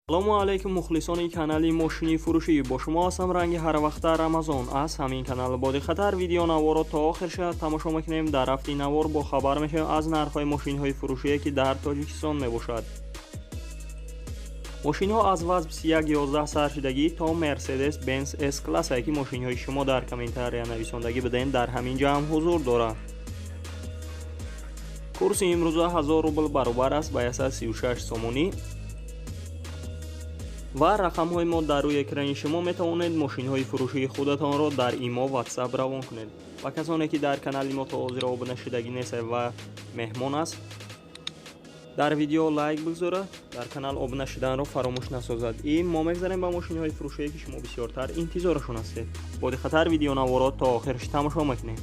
Салому алайкум, мухлисони канали мошини фурӯшӣ. Бо шумо ҳастам ранги ҳар вақта Рамазон аз ҳамин канал. Бо диққаттар видеонаворро то охирша тамошо мекунем. Дар рафти навор бо хабар мешавем аз нархҳои мошинҳои фурӯшие, ки дар Тоҷикистон мебошад. Мошинҳо аз ВАЗ 2111 сар шудагӣ то Мерседес Бенз С классе, ки мошинҳои шумо дар комментария нависондагӣ будем, дар ҳамин ҷо ҳам ҳузур дорад. Курси имрӯза 1000 рубл баробар аст ба 136 сомонӣ ва рақамҳои мо дар рӯи экрани шумо. Метавонед мошинҳои фурӯшии худатонро дар имо, WhatsApp равон кунед. Ва касоне, ки дар канали мо то ҳозир обуна шудагӣ нест ва меҳмон аст, дар видео лайк бигзорад, дар канал обуна шуданро фаромӯш насозад. И мо мегзарем ба мошинҳои фурӯшие, ки шумо бисёртар интизорашон ҳастед. Бо диққаттар видеонаворо то охирш тамошо мекунем.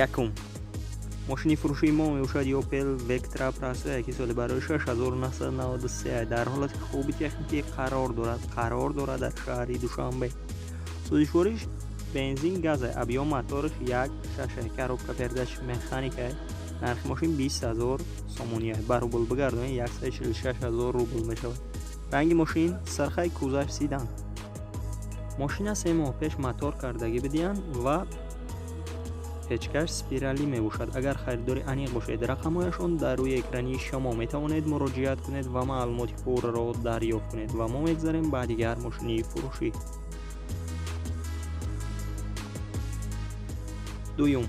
Якум мошини фурӯшии мо мебошад Opel Vectra Prasa, ки соли барои 6993, дар ҳолати хуби техникӣ қарор дорад. Қарор дорад дар шаҳри Душанбе. Сӯзишвориш бензин, газ, объём мотораш 1,6, коробка передач механика. Нархи мошин 20 000 сомонӣ, ба рубл бигардонед 146 000 рубл мешавад. Ранги мошин сархай, кузаш седан. Мошина 3 моҳ пеш мотор кардагӣ бидиҳанд ва печкаш спиралӣ мебошад. Агар харидори аниқ бошед, рақамҳояшон дар рӯи экрани шумо, метавонед муроҷиат кунед ва маълумоти пурраро дарёфт кунед. Ва мо мегзарем ба дигар мошини фурӯшӣ. Дуюм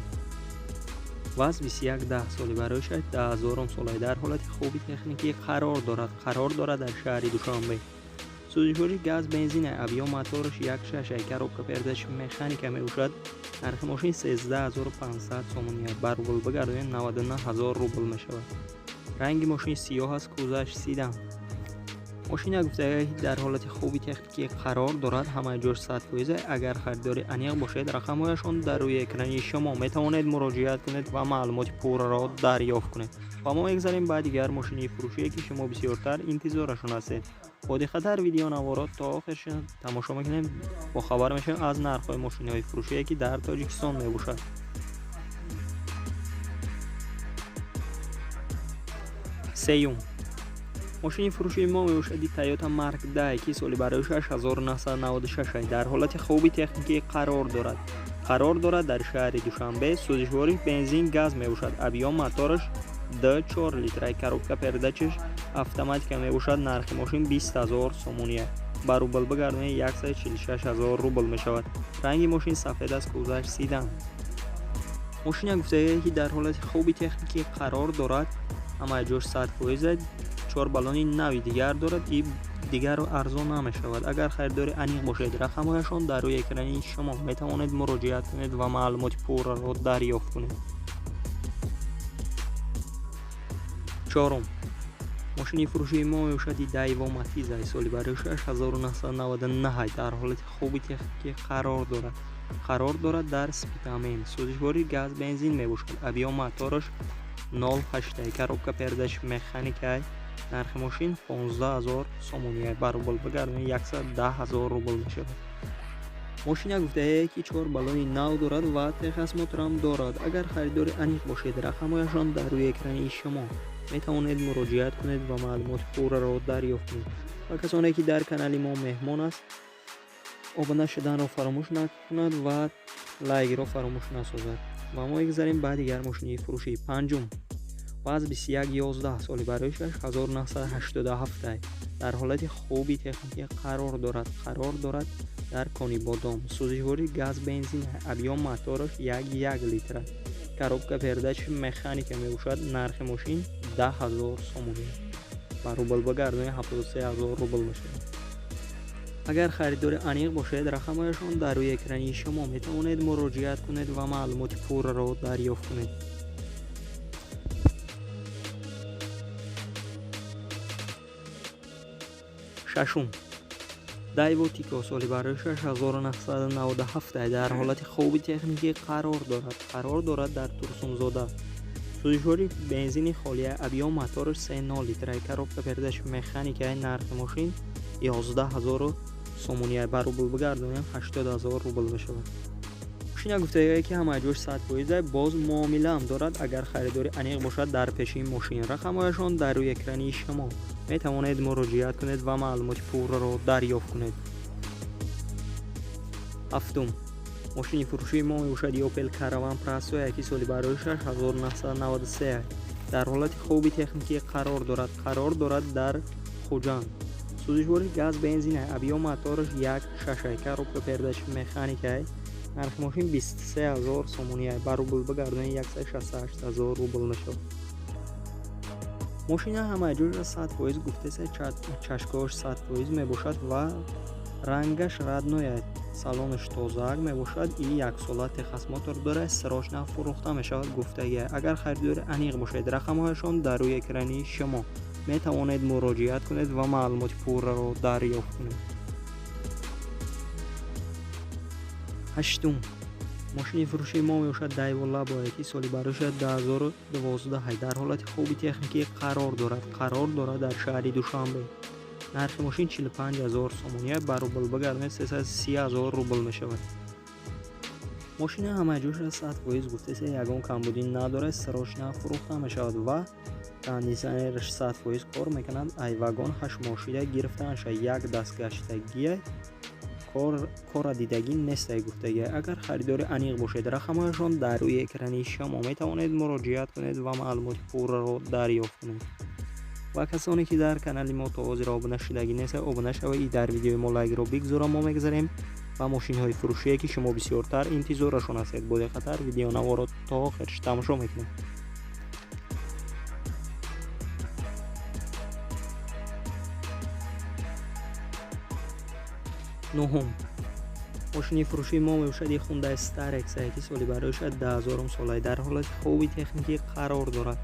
ВАЗ 2110, соли барои 2000 сола, дар ҳолати хуби техникӣ қарор дорад. Қарор дорад дар шаҳри Душанбе. Сӯзишворӣ газ, бензин, объём мотораш 1,6, коробка передач механика мебошад. Нархи мошин 13 500 сомонӣ, ба рубл бигардонед 99 000 рубл мешавад. Ранги мошин сиёҳ аст, кузаш седан. Мошина гуфтага, дар ҳолати хуби техникӣ қарор дорад, ҳамаи ҷош 100%. Агар харидори аниқ бошед, рақамҳояшон дар рӯи экрани шумо, метавонед муроҷиат кунед ва маълумоти пурраро дарёфт кунед. Ва мо мегзарем ба дигар мошини фурӯшие, ки шумо бисёртар интизорашон ҳастед. Бо диққаттар видеонаворо то охирш тамошо мекунем, бохабар мешавем аз нархҳои мошинҳои фурӯшие, ки дар Тоҷикистон мебошад. Сеюм мошини фурӯшии мо мебошади Toyota Mark 10, ки соли барои 6996, дар ҳолати хуби техникӣ қарор дорад. Қарор дорад дар шаҳри Душанбе. Сӯзишвориш бензин, газ мебошад. Объём мотораш 2,4 литра, коробка передачаш автоматика мебошад. Нархи мошин 20 000 сомонӣ, ба рубл бигардонед 146 000 рубл мешавад. Ранги мошин сафед аст, кузаш седан. Мошина гуфтага, ки дар ҳолати хуби техникӣ қарор дорад, ҳамаи ҷош 100%, чор баллони нави дигар дорад и дигарро арзон намешавад. Агар харидори аниқ бошед, рақамҳояшон дар рӯи экрани шумо, метавонед муроҷиат кунед ва маълумоти пурраро дарёфт кунед. Чорум мошини фурӯшии мо мебошади Дайво Матиза, соли барои 6999, дар ҳолати хуби техникӣ қарор дорад. Қарор дорад дар Спитамен. Сӯзишвории газ, бензин мебошад. Объём мотораш 0,8, коробка передач механика. Нархи мошин 15 000 сомонӣ, ба рубл бигардонед 110 000 рубл мешавад. Мошина гуфтае, ки чор баллони нав дорад ва техосмотрам дорад. Агар харидори аниқ бошед, рақамҳояшон дар рӯи экрани шумо, метавонед муроҷиат кунед ва маълумоти пурраро дарёфт кунед. Ва касоне, ки дар канали мо меҳмон аст, обуна шуданро фаромӯш накунад ва лайкро фаромӯш насозад. Ва мо мегзарем ба дигар мошини фурӯшӣ. Панҷум ВАЗ 2111, соли барои 6987, дар ҳолати хуби техникӣ қарор дорад. Қарор дорад дар Конибодом. Сӯзишвории газ, бензин, объём мотораш 1,1 литра, коробка передач механика мебошад. Нархи мошин 10 000 сомонӣ, ба рубл бигардонед 73 000 рубл мешавад. Агар харидори аниқ бошед, рақамҳояшон дар рӯи экрани шумо, метавонед муроҷиат кунед ва маълумоти пурраро дарёфт кунед. Шашум Дайво Тико, соли барои 6997, дар ҳолати хуби техникӣ қарор дорад. Қарор дорад дар Турсунзода. Сӯзишворӣ бензини холия, объём мотораш 3,0 литра, коробка передач механика, нархи мошин 11 000 сомонӣ, ба рубл бигардонем 80 000 рубл мешавад. Мошина гуфтагие ки ҳамаи ҷош 100%, боз муомилаам дорад. Агар харидори аниқ бошад дар пеши мошин, рақамҳояшон дар рӯи экрани шумо, метавонед муроҷиат кунед ва маълумоти пурраро дарёфт кунед. Ҳафтум мошини фурӯшии мо мебошад Opel Caravan Presso, ки соли барои 1993, дар ҳолати хуби техникӣ қарор дорад. Қарор дорад дар Хуҷанд. Сӯзишворӣ газ бензин, объём мотораш 1,6, коробка передач механика, нархи мошин 23 000 сомонӣ, ба рубл бигардонед 168 000 рубл мешавад. Мошина ҳамаи ҷоша 100% гуфтеса, чашкаҳош 100% мебошад ва рангаш родной, салонаш тозаак мебошад и яксола техосмотр дорад, срочно фурӯхта мешавад гуфтагия. Агар харидори аниқ бошед, рақамҳояшон дар рӯи экрани шумо, метавонед муроҷиат кунед ва маълумоти пурраро дарёфт кунед. Ҳаштум мошини фурӯшии мо мебошад Daewoo Labo, ки соли барои 2012, дар ҳолати хуби техникӣ қарор дорад. Қарор дорад дар шаҳри Душанбе. Нархи мошин 45 000 сомонӣ, ба рубл бигардонед 330 000 рубл мешавад. Мошина ҳамаи ҷоша 100% гуфтеса, ягон камбудӣ надорад, срочно фурӯхта мешавад ва кондитсионераш 100% кор мекунад. Ай вагон ҳаштмошида гирифтааша, як даст гаштагия, кора дидагӣ нестай гуфтагия. Агар харидори аниқ бошед, рақамҳояшон дар рӯи экрани шумо, метавонед муроҷиат кунед ва маълумоти пурраро дарёфт кунед. Ва касоне ки дар канали мо то ҳозир обуна шудагӣ нест, обуна шавед и дар видеои мо лайкро бигзора. Мо мегзарем ба мошинҳои фурӯшие, ки шумо бисёртар интизорашон ҳастед. Бо диққаттар видеонаворо то охирш тамошо мекунед. Нуҳум мошини фурӯшии мо мебошад Hyundai Starex, ки соли барои 2000 сола, дар ҳолати хуби техникӣ қарор дорад.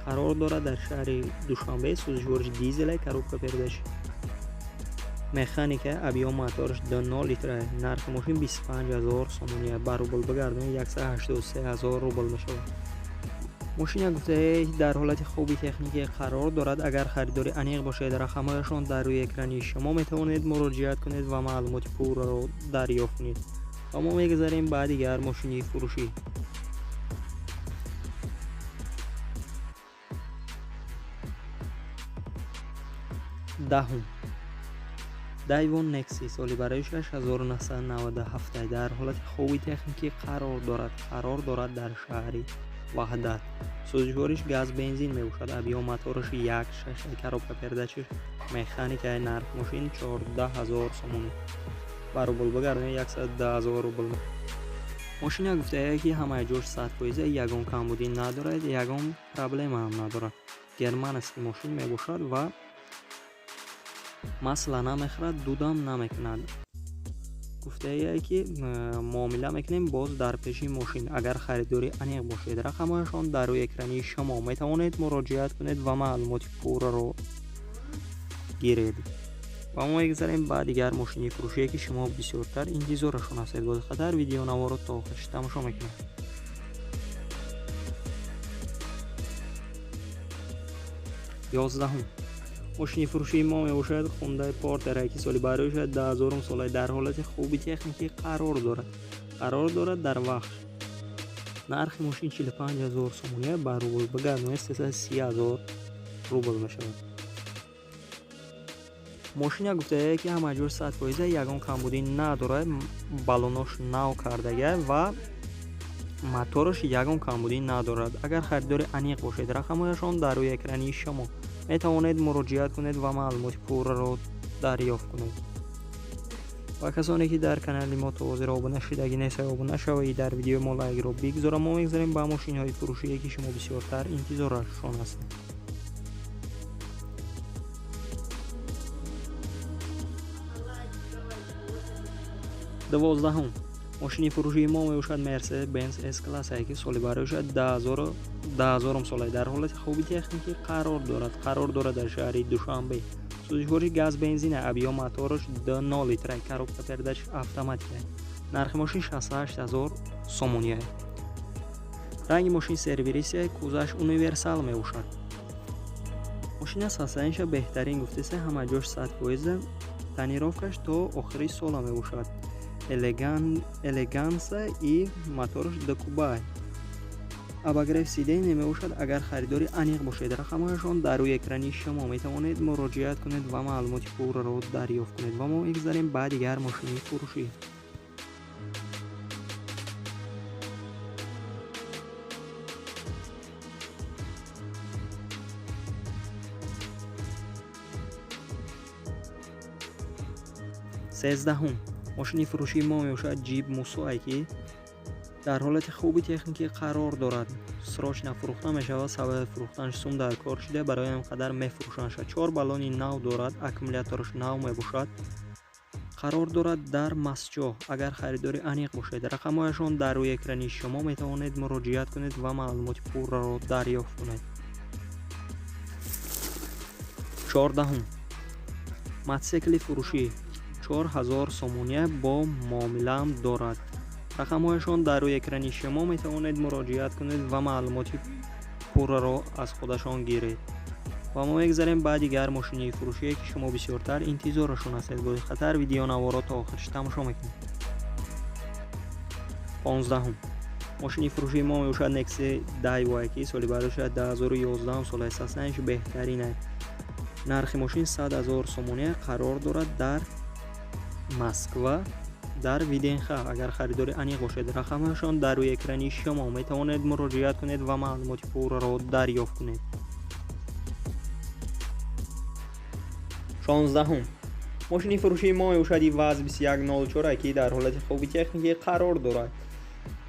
Қарор дорад дар шаҳри Душанбе. Сӯзишвориш дизел, коробка передач механика, объём мотораш 2,0 литра, нархи мошин 25 000 сомонӣ, ба рубл бигардонед 183 000 рубл мешавад. Мошина гуфтае дар ҳолати хуби техникӣ қарор дорад. Агар харидори аниқ бошед, рақамҳояшон дар рӯи экрани шумо, метавонед муроҷиат кунед ва маълумоти пурраро дарёфт кунед. Ва мо мегузарем ба дигар мошини фурӯшӣ. Даҳум Daewoo Nexi, соли барои 1997, дар ҳолати хуби техникӣ қарор дорад. Қарор дорад дар шаҳри Ваҳдат. Сӯзишвориш газ бензин мебошад, объём мотораш 1,6, коробка передачаш механика, нархи мошин 14 000 сомонӣ, ба рубл бигардонед 110 000 рубл. Мошина гуфтае ки ҳамаи ҷош 100%, ягон камбудӣ надорад, ягон проблемаам надорад. Германский мошин мебошад ва масла намехӯрад, дудам намекунад. Гуфтае ки муомила мекунем боз дар пеши мошин. Агар харидори аниқ бошед, рақамҳояшон дар рӯи экрани шумо, метавонед муроҷиат кунед ва маълумоти пурраро гиред. Ва мо мегузарем ба дигар мошини фурӯшие, ки шумо бисёртар интизорашон ҳастед. Бо диққаттар видеонаворо то охирш тамошо мекунед. Ёздаҳум мошини фурӯшии мо мебошад Hyundai Porter, ки соли барои 2000 сола, дар ҳолати хуби техникӣ қарор дорад. Қарор дорад дар Вахш. Нархи мошин 45 000 сомонӣ, ба рубл бигардонед 330 000 рубл мешавад. Мошина гуфтае ки ҳамаи ҷош 100%, ягон камбудӣ надорад, баллонош нав кардага ва мотораш ягон камбудӣ надорад. Агар харидори аниқ бошед, рақамҳояшон дар рӯи экрани шумо, метавонед муроҷиат кунед ва маълумоти пурраро дарёфт кунед. Ва касоне ки дар канали мо то ҳозир обуна шудагӣ нест, обуна шавед, дар видеои мо лайкро бигзора. Мо мегузарем ба мошинҳои фурӯшие, ки шумо бисёртар интизорашон ҳастед. Дувоздаҳум мошини фурӯшии мо мебошад Mercedes Benz S-класс, ки соли барои 2000 сола, дар ҳолати хуби техникӣ қарор дорад. Қарор дорад дар шаҳри Душанбе. Сӯзишвориш газ бензин, объём мотораш 2,0 литра, коробка передач автоматика, нархи мошин 68 000 сомонӣ. Ранги мошин сервисия, кузаш универсал мебошад. Мошина состояниеша беҳтарин гуфтеса, ҳама ҷош 100%, тонировкаш то охири сола мебошад. Элеганса и мотораш докубай. Обогрев сиденья мебошад. Агар харидори аниқ бошед, рақамҳояшон дар рӯи экрани шумо, метавонед муроҷиат кунед ва маълумоти пурраро дарёфт кунед. Ва мо мегузарем ба дигар мошини фурӯшӣ. Сездаҳум мошини фурӯшии мо мебошад Ҷип Мусоае, ки дар ҳолати хуби техникӣ қарор дорад. Срочно фурӯхта мешавад. Сабаби фурӯхтанаш сум дар кор шуда, барои ҳам қадар мефурӯшанд. 4 баллони нав дорад, аккумулятораш нав мебошад. Қарор дорад дар Масҷоҳ. Агар харидори аниқ бошед, рақамҳояшон дар рӯи экрани шумо, метавонед муроҷиат кунед ва маълумоти пурраро дарёфт кунед. 14-ум мотосикли фурӯшӣ 4000 сомония бо муомилаам дорад. Рақамҳояшон дар рӯи экрани шумо, метавонед муроҷиат кунед ва маълумоти пурраро аз худашон гиред. Ва мо мегузарем ба дигар мошини фурӯшие, ки шумо бисёртар интизорашон ҳастед. Бо диққаттар видеонаворо то охирш тамошо мекунед. 15-ум мошини фурӯшии мо мебошад Nexia Daewoo, ки соли бардошта 2011 сола, состояниеш беҳтарин. Нархи мошин 100 000 сомония, қарор дорад дар Москва, дар ВДНХ. Агар харидори аниқ бошед, рақамҳояшон дар рӯи экрани шумо, метавонед муроҷиат кунед ва маълумоти пурраро дарёфт кунед. 16-ум мошини фурӯшии мо мебошад ИВАЗ 2104, ки дар ҳолати хуби техникӣ қарор дорад.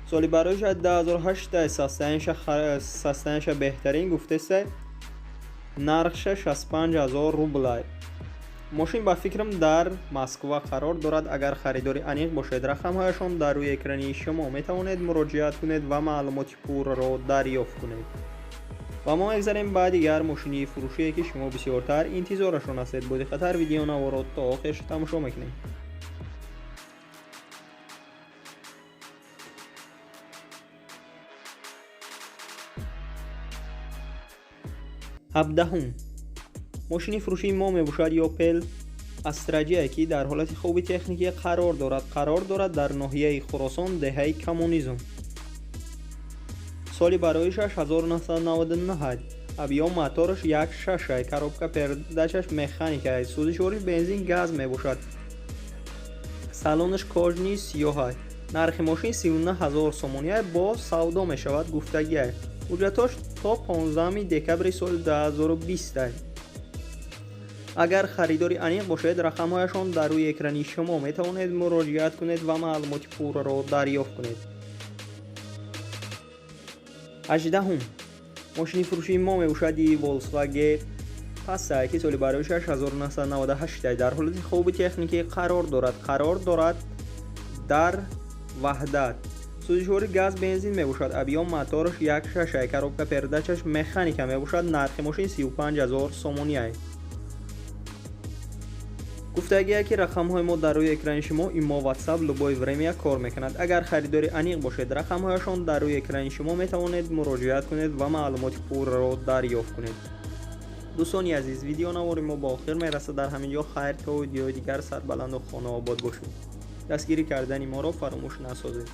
Соли бароиша 2008, состояниеша беҳтарин гуфтеса, нархша 65 000 рублай. Мошин ба фикрам дар Москва қарор дорад. Агар харидори аниқ бошед, рақамҳояшон дар рӯи экрани шумо, метавонед муроҷиат кунед ва маълумоти пурраро дарёфт кунед. Ва мо мегузарем ба дигар мошини фурӯшие, ки шумо бисёртар интизорашон ҳастед. Бо диққаттар видеонаворо то охирш тамошо мекунем. 17-ум мошини фурӯшии мо мебошад Opel Astra J, ки дар ҳолати хуби техникӣ қарор дорад. Қарор дорад дар ноҳияи Хуросон, деҳаи Коммунизм. Соли бароишаш 1999. Объём мотораш 1.6, коробка передачаш механика, сӯзишвориш бензин газ мебошад. Салонаш кожаный сиёҳ. Нархи мошин 39 000 сомония, бо савдо мешавад гуфтагиа. Ҳуҷҷатош то 15 декабри соли 2020. Агар харидори аниқ бошед, рақамҳояшон дар рӯи экрани шумо, метавонед муроҷиат кунед ва маълумоти пурраро дарёфт кунед. 18-ум мошини фурӯшии мо мебошад Volkswagen Passat, ки соли бароишаш 1998, дар ҳолати хуби техникӣ қарор дорад. Қарор дорад дар Ваҳдат. Сӯзишвори газ бензин мебошад. Объём мотораш 1.6, коробка передачаш механика мебошад. Нархи мошин 35 000 сомония. Гуфтагие, ки рақамҳои мо дар рӯи экрани шумо, имо, WhatsApp любое время кор мекунад. Агар харидори аниқ бошед, рақамҳояшон дар рӯи экрани шумо, метавонед муроҷиат кунед ва маълумоти пурраро дарёфт кунед. Дӯстони азиз, видеонавори мо ба охир мерасад дар ҳамин ҷо. Хайр, то видеои дигар, сарбаланду хонаобод бошед. Дастгирӣ кардани моро фаромӯш насозед.